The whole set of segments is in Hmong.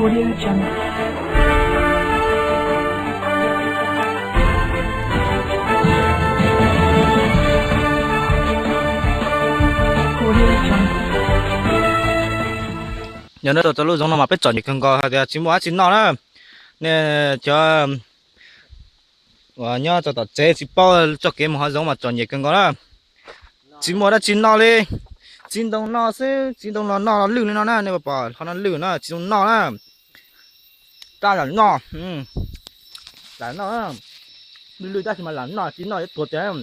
Yog no tau lub zoov no mas peb txom nyem kawg nkaus hais tias tsis muaj dab tsi noj na. Nej cov uas nyob rau tom tsev tsis paub txoj kev mus hav zoov mas txom nyem kawg nkaus na. Tsis muaj dab tsi noj li, txiv ntoo noj xwb, txiv ntoo los noj lwj li no na, nej puas pom qhov no lwj na, txiv ntoo noj na. Tab lam noj, lam noj, lwj lwj tab sis mas lam noj, tsis noj yuav tuag tiag.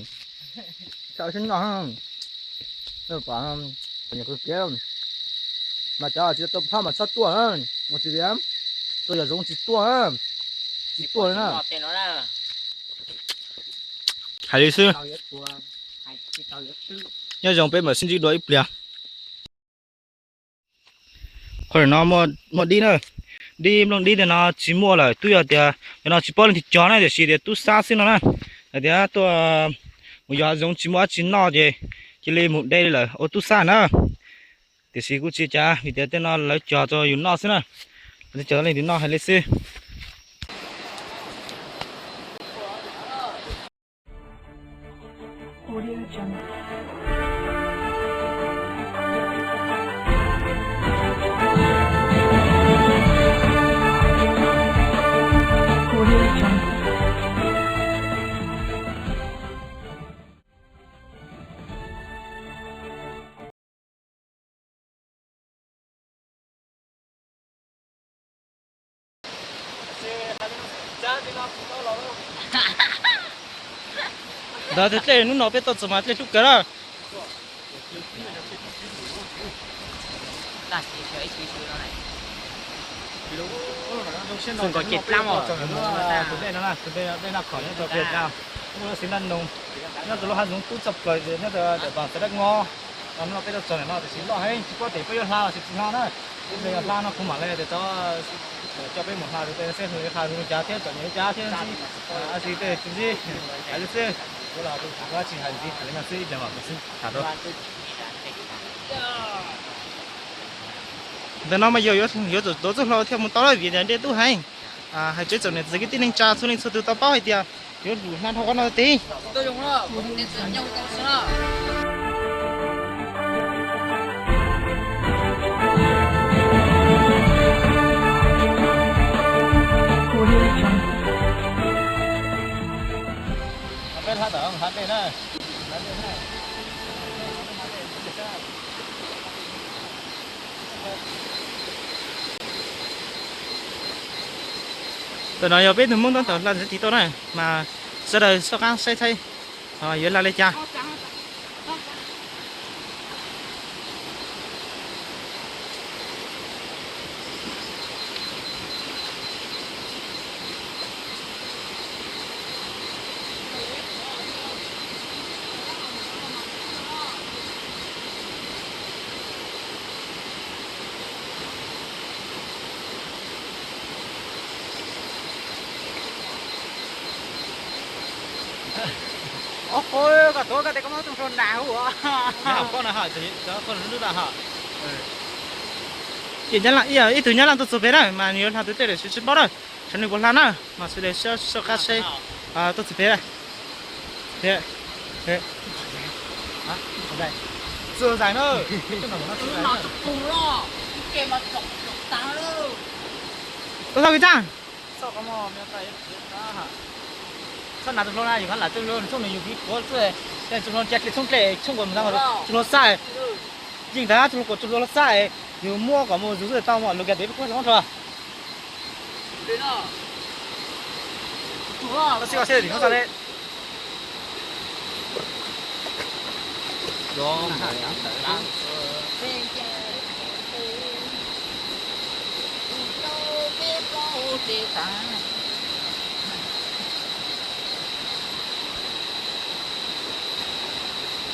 Tsis noj, mas cov tsis tau phab mas txhob tuaj, tsis tias tuaj yog zoov tsis tuaj, tsis tuaj li na. Hais li xwb, nyob zoo peb mam sib ntsib dua ib pliag. Qhov no muaj dib na, dib nplooj dib tej no tsis muaj lawm, twb yog tias cov no tsis paub leej twg cog na, tiam sis tias tub xab xwb no na, hais tias tuaj mus yos hav zoov tsis muaj dab tsi noj ces cia li mus de li lawm ua tub xab na. Tiam sis kuj tsis cas vim tias tej no lawv cog rau yus noj xwb na, lawv cog leej twg noj hais li xwb. Ntawd tus dlej hnub no peb tau txog mas dlej hlub kawg na. Tus dej no, tus dej no khom nyob rau pem, nyob rau lub hav zoov tub txoj plaws nyob rau ntawm Vaj Xav Dab Ngo. Hnub no peb tau txog ntawm no tiam sis loj heev tsis paub tias peb yuav hla los tsis hla na. Yog hla no kuv mam li tias coj peb mus hla tus dej no seb hla zoo li cas thiab txom nyem li cas thiab ntxim, a tsis tej tsis ntxim hais li xwb. Kuv los kuv tsis hais ntxiv, hais li no xwb ib pliag mam xwb tham dua. Ntawm no mas yog yuav tuav txoj hlua thiaj mus tau lawm vim tias dej dub heev. Hais tsev txom nyem txog kwv tij neej tsa txhua leej txhua tus tau paub hais tias yuav lug hla dhau qhov no tid. Peb hla tom hla dej na. Tam no yog peb tug Hmoob tab tom hla ntawm tid tuaj na, mas sawv daws soj qab saib saib yuav hla li cas. Ob peb koj tuav koj tes koj muab txoj hlua nag hu ua. Ces Nyab Laj, ib tug Nyab Laj tuaj txog pem na mas nws yuav hla tus dej lawm tsis paub na, saib nws puas hla na, mas sawv daws soj qab saib tuaj txog pem na. Tuaj txog kiag tsa. Txhob hnav tus hlua na, yus hnav lam txoj hlua, txhob nws yus kiv kuav xwb, txoj hlua cia dlej txhob dlej, txhob nkaus mus txoj hlua xab, yeej ntag txoj hlua kuav txoj hlua xab, yus muab kom mus zus xwb tau mas lus kiag tes peb kuab hlob rau.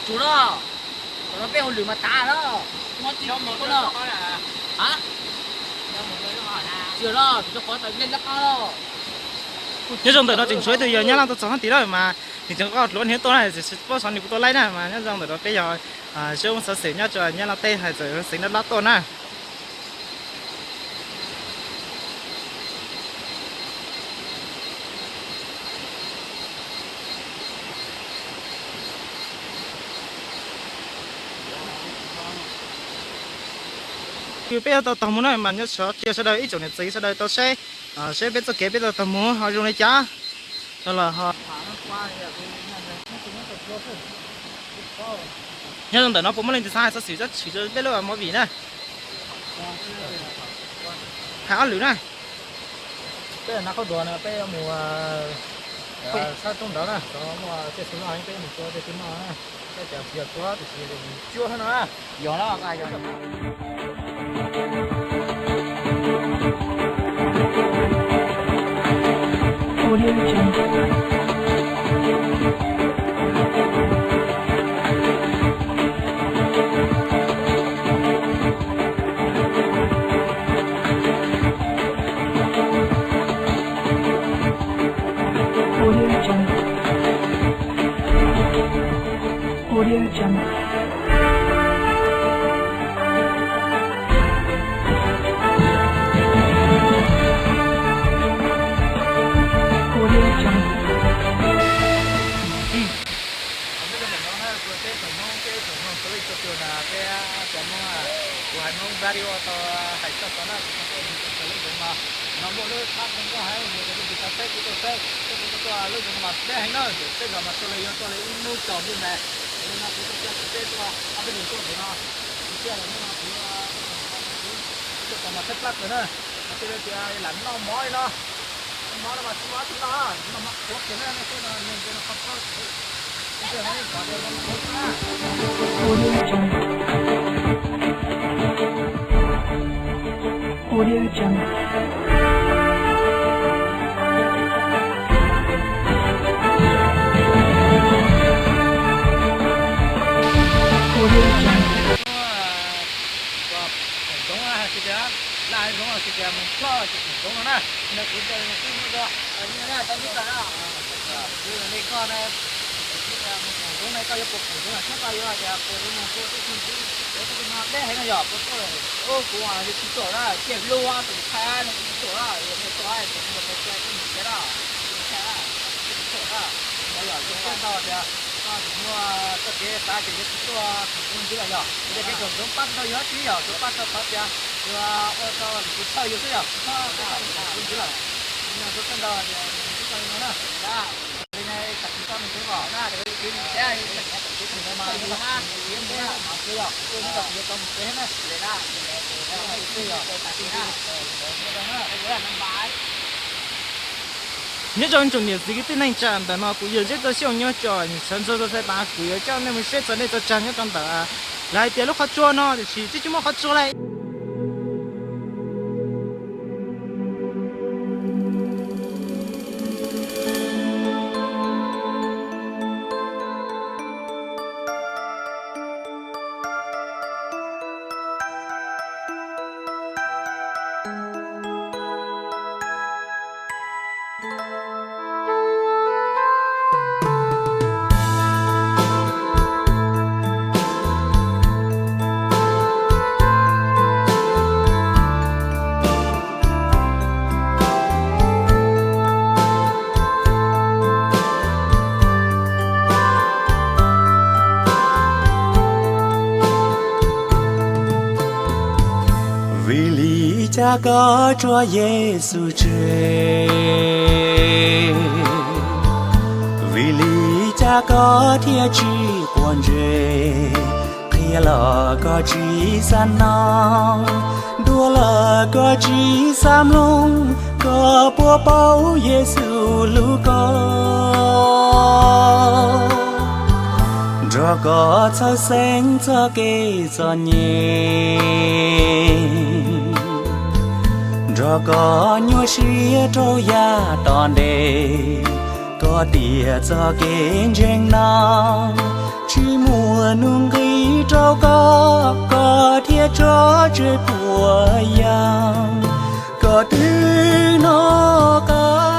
Tsuas no, no peb hauj lwm mas tas lawm. Tsis no, tsis qhuav tawm lej lab qab lawm. Nyob zoo ntawm no tseem tshuav ib tug yawg Nyab Laj tuaj txog hab tid lawm mas nws tseem qoj dluav niag tuaj na, tsis paub xyov nws puas tuaj laib na, mas nyob zoo ntawm no peb yog zeb xov xwm nyob rau Nyab Laj teb hais txawm xeev Dab Lab tuaj na. Peb yuav tau taug mus na mas nyob tsov qhia sawv daws ib tsoom niam txiv sawv daws tau saib, saib peb txoj kev peb tau taug mus ho zoo li cas. Los nyob ntawm no puas muaj leej twg xav hais xov xwm txog tshwm rau peb lub movie na? Hais ob lwm na. Peb na qhov duas no peb yuav mus sab roob nrad na, muaj tej xu no peb mus tua tej xu no na. Peb cov tsis yog tua tiam sis mus cuab no na. Yog no. Audio Jungle. Kuv hais Hmoob radio tau hais txog tau na, kuv tau peb mus txog lub zoov no, no muaj lub thab Hmoob Muaj Haib, yog lub npis tas teb kuv tuaj saib, kuv tuaj lub zoov no mas deb heev na, tej zaum mas tuaj li yuav tuaj li ib hnub tsaus ntuj ntais. Li no kuv tuaj saib kuv peb tuaj ob peb leeg tuaj ntawm no, kuv thiaj li hnub no kuv tuaj tau mas thawj plab kawg na, mas thiaj li tias lam noj mov li no. Noj mov no mas tsis muaj dab tsi noj, noj mov qhuav kiag na, nej saib no neeg ntawd no qhov txob. Audio Jungle. Audio Jungle. Phoom zoov hais tias, laj zoov hais tias mus ploj ces phoom zoov no na. Nws kuv ntes twb muab rau, tau nib tag na. Kuv li koj na, mus phoom zoov na, koj yuav phoom zoov na, thiab koj yuav tias phoom zoov mus tua tej xwb ntxiv, ua tej no deb heev no yog puas tuaj. Kuv yus tsis tuaj na, tiaj lua tus thaij no kuv tsis tuaj na, yog nej tuaj tus mus pes txog kuv mus tsev na, kuv tsis tuaj na. Yog yus thiab ntau tias koj tsis muaj txoj kev xav ces yuav tsis tuaj phoom zoov ntxiv los yog. Yog tias kev phoom zoov pab tsis tau yus dab tsi yog, tsuas pab tau qhov tias yus ua tau lwm tus txhawj yus xwb yog, tsis txhob pab phoom zoov ntxiv lawm. Yog kuv thiab ntau tias kuv tsis tuaj li no na. Li no tam sim koj mus tsev os. Nyob zoo tsoom niam txiv kwv tij neej tsa, ntawm no kuv yawg Zeb Txawj Xyooj nyob tso, sawv ntxov rau saib tas kuv yuav coj nej mus saib txog nej txoj tsag nyob rau ntawm, lawv hais tias lub qhov tsua no tiam sis twb tsis muaj qhov tsua li. Vim li cas koj tso Yexus tseg? Vim li cas koj thiaj tsis quav ntsej? Qhia los koj tsis xav hnov, dua los koj tsis xav mloog, koj puas paub Yexus hlub koj? Nrog koj txhawj xeeb txoj kev txom nyem, nrog koj nyuaj siab rau yam tom ntej. Koj tiam txoj kev ntseeg no tsis muaj nuj nqis rau koj, koj thiaj tso tseg puas yog? Koj twb hnov koj